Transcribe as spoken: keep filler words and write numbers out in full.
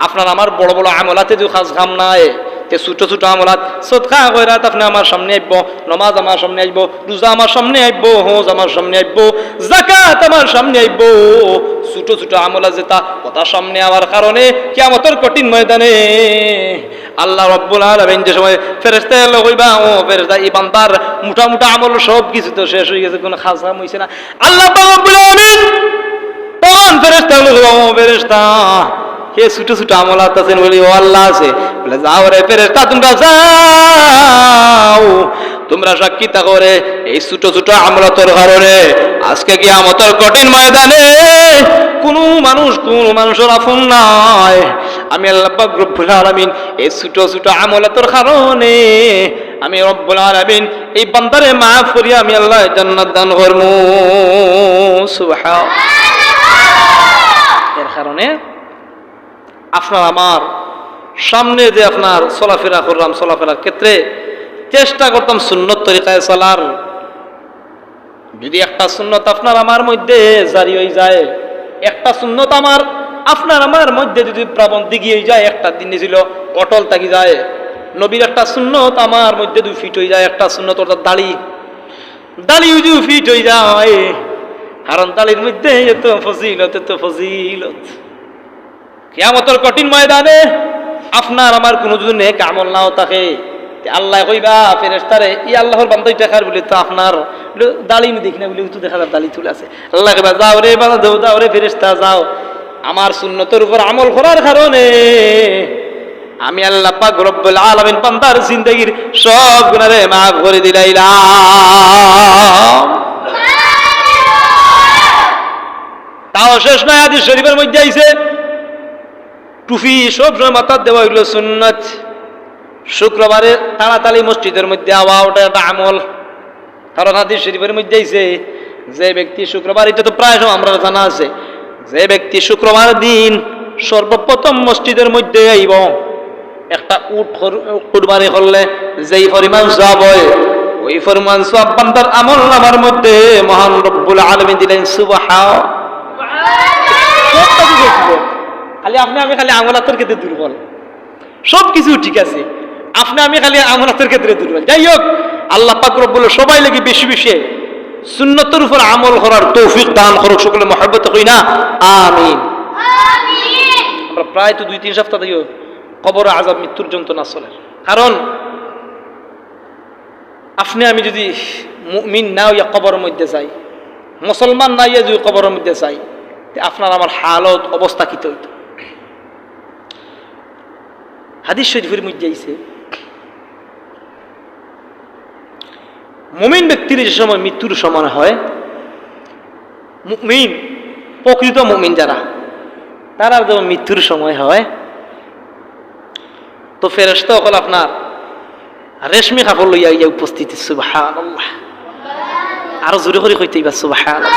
আপনার আমার বড় বড় আমলাতে যদি কাজ কাম নাই, তে ছোট ছোট আমলাত, সদকা খয়রাত আপনে আমার সামনে আইবো, নমাজ আমার সামনে আইবো, রোজা আমার সামনে আইবো, হজ আমার সামনে আইবো, জাকাত আমার সামনে আইবো। ছোট ছোট আমলাত যেটা, ওটা সামনে আওয়ার কারণে কিয়ামতর কঠিন ময়দানে আল্লাহ রব্বুল আলামিন যে সময় ফেরেশতা এলো কইবা, "ও ফেরেশতা, এই বান্দার মোটা মোটা আমল সব কিছু তো শেষ অই গেছে, কোনো কাজ কাম অইছে না।" আল্লাহ পাক রব্বুল আলামিন তখন ফেরেশতা অকলরে কইবা, "ও ফেরেশতা, হে ছোট ছোট আমলাত আছে?" বলে, "ও আল্লাহ আছে।" বলে, "যাও রে ফেরেশতা, তোমরা যাও, তোমরা সাক্ষী থাকো রে, এই ছোট ছোট আমলাতর কারণে আজকে কিয়ামতর কঠিন ময়দানে কোনো মানুষ কোনো মানুষর আপন নাই। আমি আল্লাহ পাক রব্বুল আলামিন এই ছোট ছোট আমলাতর কারণে আমি রব্বুল আলামিন এই বান্দারে মাফ করি আমি আল্লাহ জান্নাত দান করমু।" সুবহান। এর কারণে আপনার আমার সামনে যে আপনার চলাফেরা করলাম, চলাফেরার ক্ষেত্রে চেষ্টা করতাম সুন্নত তরিকায় চলার। যদি একটা সুন্নত আপনার আমার মধ্যে জারি অই যায়, একটা সুন্নত আমার, আপনার আমার মধ্যে যদি প্রাবন্ধিক অই যায়, একটা দিন ছিল অটল থাকি যায়, নবীর একটা সুন্নত আমার মধ্যে যদি ফিট অই যায়, একটা সুন্নত অর্থাৎ দাড়ি, দাড়ি যদি ফিট অই যায়, কারণ দাড়ির মধ্যে এত ফজিলত, এত ফজিলত। কিয়ামতর কঠিন ময়দানে আপনার আমার কোনো যদি নেক আমল নাও থাকে, তে আল্লায় কইবা ফেরেশতারে, "ই আল্লাহর বান্দা ইটা কার?" বলে, "তো আপনার দাড়ি নি দেখি না?" বলে, "তো দেখা যার দাড়ি তুলে আছে।" আল্লায় কইবা, "যাও রে বান্দা, যাও, যাও রে ফেরেশতা, যাও। আমার সুন্নতর উপর আমল করার কারণে আমি আল্লাহ পাক রব্বুল আলামিন বান্দার জিন্দেগির সব গুনারে মাফ করি দিলাইলাম।" তাও শেষ নয়, হাদিস শরীফের মধ্যে আইছে, টুপি সব সময় মাথাত দেওয়া অইলো সুন্নত। শুক্রবারে তাড়াতাড়ি মসজিদের মধ্যে আওয়া, ওটা একটা আমল। কারণ হাদিস শরীফের মধ্যে আইছে, যে ব্যক্তি শুক্রবার, এটা তো প্রায় সময় আমরার জানা আছে, যে ব্যক্তি শুক্রবার দিন সর্বপ্রথম মসজিদের মধ্যে আইবো, একটা উট কর-, কুরবানি করলে যেই পরিমাণ সওয়াব হয়, ওই পরিমাণ সওয়াব বান্দার আমল নামার মধ্যে মহান রব্বুল আলামিন দিলাইন। সুবহান। খালি আপনে আমি খালি আমলাতর ক্ষেত্রে দুর্বল, সব কিছু ঠিক আছে, আপনে আমি খালি আমলাতর ক্ষেত্রে দুর্বল। যাই হোক, আল্লাহ পাক রব্বুল সবাই লাগি বেশি বেশি সুন্নতর উপর আমল করার তৌফিক দান করুক। সকলে মহব্বতে কই না, আমিন। আমরা প্রায় তো দুই তিন সপ্তাহ থাকি কবর আযাব, মৃত্যুর যন্ত্রণা চলের। কারণ আপনে আমি যদি মুমিন না অইয়া কবরর মধ্যে যাই, মুসলমান না অইয়া যদি কবরর মধ্যে যাই, তে আপনার আমার হালত অবস্থা কিতা অইতো? হাদিস শরীফের মধ্যে আইছে, মুমিন ব্যক্তির যে সময় মৃত্যুর সময় হয়, মুমিন, প্রকৃত মুমিন যারা, তারার যখন মৃত্যুর সময় হয়, তো ফেরেশতা অকল আপনার রেশমি কাপড় লইয়া ইয়া উপস্থিত। সুবহানাল্লাহ। আরো জোরে করি কইতে অইবা, সুবহানাল্লাহ।